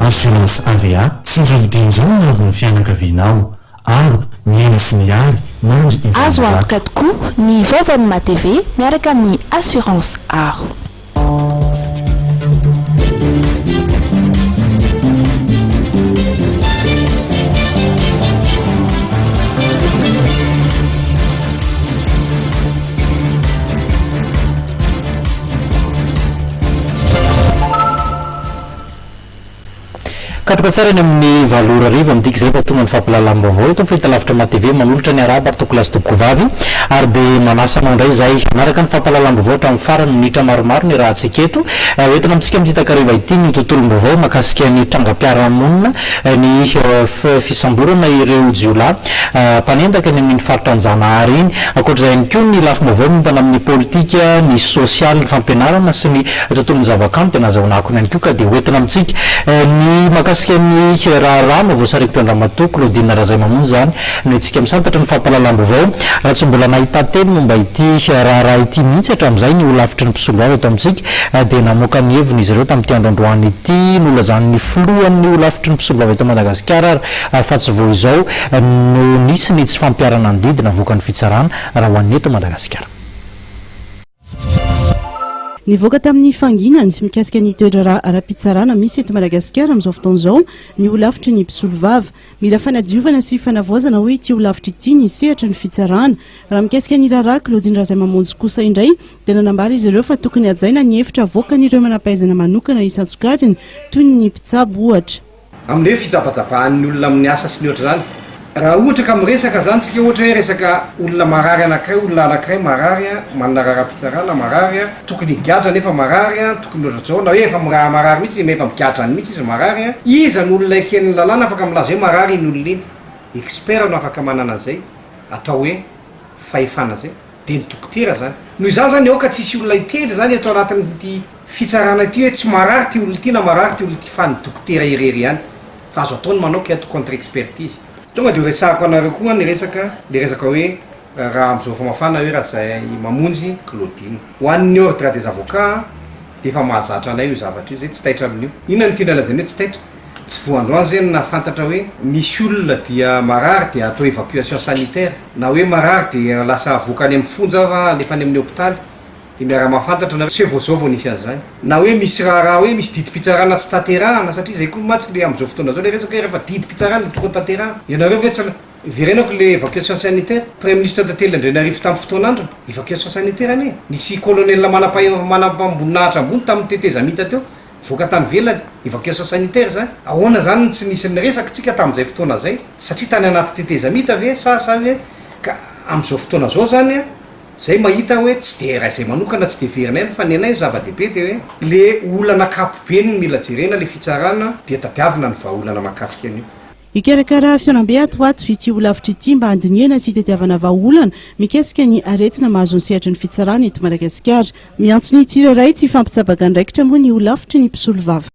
Assurance AVA, tsinjovy dieny izao ny hoavin'ny fianakavianao. Aro, miaina sy mihary, mandry ivoho Azo antoka tokoa ny vaovaon'ny MaTv miaraka amin'ny Assurance Aro. Katroka tsara ny amin'ny valo ora hariva, midika izay fa tonga ny fampahalalam-baovao eto amin'ny fahitalavitra MaTv manolotra ny arahaba ry tompokolahy sy tompokovavy ary dia manasa anao indray izahay hanaraka ny fampahalalam-baovao hatramin'ny farany minitra maromaro ny rahantsika eto. Hoentina amintsika amin'ity takariva ity ny tontolom-baovao mahakasika ny trangam-piarahamonina ny fisamborana ireo jiolahy mpanendaka eny amin'iny faritra Anjanahary iny. Ankoatra izay ihany koa ny lafim-baovao miompana amin'ny politika, ny sosialy, ny fampianarana sy ny tontolon'ny zavakanto dia nahazahoana akony ihany koa ka dia hoentina amintsika ny mahakasika ny raharaha mahavoasariky an-dRamatoa Claudine Razaimamonjy izany no hetsika misantatra ny fampahalalam-baovao raha tsy mbola nahitan-teny momba ity raharaha ity mihitsy hatramin'izay ny holafitry ny mpisolovava eto amintsika dia namoaka ny heviny izy ireo tamin'ity andro androany ity nolazan'ny filohan'ny holafitry ny mpisolovava eto Madagasikara ary fa tsy vao izao no nisy ny tsy fampiharana ny didy navoakan'ny fitsarana raha ho an'ny eto Madagasikara. Nivoaka tamin'ny fanginany mikasika ny toe-draharaha ara-pitsarana misy eto Madagasikara amin'izao fotoana izao ny holafitry ny mpisolovava. Mila fanadiovana sy fanavaozana hoy ity holafitra ity ny sehatra ny fitsarana. Raha mikasika ny raharaha Claudine Razaimamonjy kosa indray dia nanambara izy ireo fa tokony hajaina ny hevitra avoakan'ireo manampahaizana manokana isan-tsokajiny toy ny mpitsabo ohatra. Amin'ny hoe fijabajabahan'ny olona amin'ny asa sy ny ohatr'izany. Raha ohatra ka miresaka izany tsika ohatra hoe resaka olona marary anankiray, olona anankiray marary an, manana raharaham-pitsarana marary an, tokony higadra nefa marary an, tokony ohatr'izao, na hoe efa miraha marary mihitsy izy, efa migadra any mihitsy izy marary an, iza no olona eken'ny lalàna afaka milaza hoe marary iny olona iny? Expert no afaka manana an'izay atao hoe fahefana izay. Dia ny dokotera zany. Noho izany zany aoka tsy hisy olona hiteny zany eto anatin'ity fitsarana ity hoe tsy marary ity olona ity na marary ity olona ity fa ny dokotera irery ihany. Fa azo atao ny manao keto contre expertise. Tonga dia ho resahako anareo koa ny resaka le resaka hoe raha amizao efa mafana hoe Razaimamonjy Claudine. Ho an'ny ordre des avocats dia efa mahazatra anay io zavatra io, zay tsy taitra amin'io. Inona no tiana lazaina hoe tsy taitra? Tsy vao androany zay no nahafantatra hoe misy olona dia marary dia atao evacuation sanitaire, na hoe marary dia lasa avoaka any amin'ny fonja fa alefa any amin'ny hopitaly, dia miara-mahafantatra nareo, tsy hoe vao zao vao nisy an'izany. Na hoe misy raharaha hoe misy didim-pitsarana tsy tanterahana, satria zay koa mantsy le amin'izao fotoana zao le resaka hoe rehefa didim-pitsarana dia tokony tanterahana. Ianareo ve tsy Iverenako le evacuation sanitaire, Praiminisitra Tantely Andrianarivo tamin'ny fotoan'androny, evacuation sanitaire anie, nisy colonel manam-pahe- manam-boninahitra ambony tamin'ny tetezamita teo, Nivoaka tany ivelany, évacuation sanitaire izany. Ahoana izany no tsy nisy niresaka tsika tamin'izay fotoana izay? Satria tany anaty tetezamita ve sa sa ve? Ka amin'izao fotoana izao izany an, izay mahita hoe tsy dia raha izay manokana tsy dia heverina ihany fa ny anay ny zava-dehibe dia hoe le olana ankapobeny no mila jerena, le fitsarana dia tadiavina ny vahaolana mahakasika an'io. Hikarakara fihaonambe ato ho ato ity holafitra ity mba handinihana sy hitadiavana vahaolana mikasika ny aretina mahazo ny sehatry ny fitsarana eto Madagasikara. Miantso ny tsirairay tsy hifampitsabaka andraikitra moa ny holafitry ny mpisolovava.